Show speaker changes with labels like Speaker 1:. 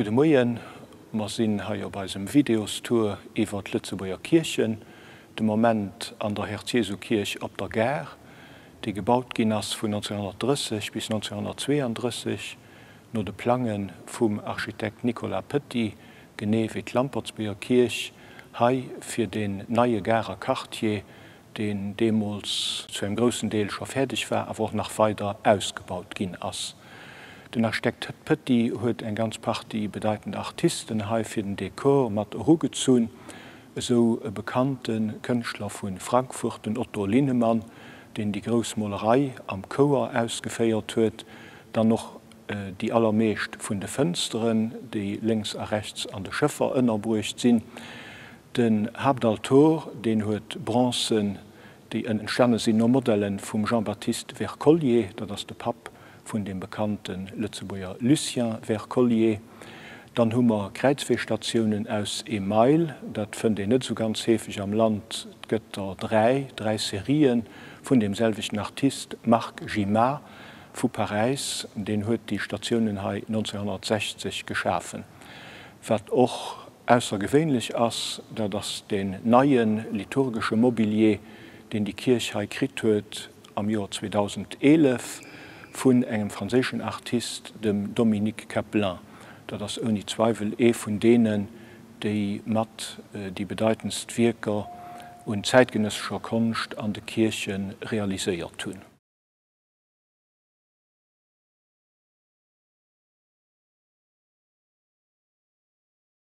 Speaker 1: Gudde Moien, mer sinn hei op eisem Videostour iwwer d'Lëtzebuerger Kierchen, de Moment an der Herz-Jesu-Kierch op der Gare, déi gebaut ginn ass vun 1930 bis 1932 no de Plange vum Architekt Nicolas Petit, genee wéi d'Lampertsbierger Kierch hei fir deen neie Garer Quartier deen deemools zu engem groussen Deel scho fäerdeg war, awer och nach weider ausgebaut ginn ass. Den Architekt Petit huet eng ganz Partie bedeitend Artisten hei fir den Dekor mat erugezunn, esou e bekannte Kënschtler vu Frankfurt, den Otto Linnemann, deen déi grouss Molerei am Chouer ausgeféiert huet, dann och déi allermeescht vun de Fënsteren, déi lénks a rechts an de Schëffer ënnerbruecht sinn. Den Haaptaltor, deen huet Bronzen, déi entstane sinn no Modelle vum Jean-Baptiste Wercollier, dat ass de Papp vun deem bekannte Lëtzebuerger Lucien Wercollier. Dann hu mer Kräizweestatiounen aus Email, dat fënnt een net esou ganz heefeg am Land, et gëtt der dräi, dräi Serië vun deem selwechten Artist Marc Gimat vu Paräis, deen huet déi Statiounen hei 1960 geschafen. Wat och Aussergewéinlech ass, dat ass deen neie liturgesche Mobilier, deen déi Kierch hei kritt huet am Joer 2011 vun engem franséischen Artist, dem Dominique Cappelin. Dat ass ouni Zweiwel ee vun deenen, déi mat déi bedeitendst Wierker un zäitgenëssescher Konscht an de Kierche realiséiert hunn.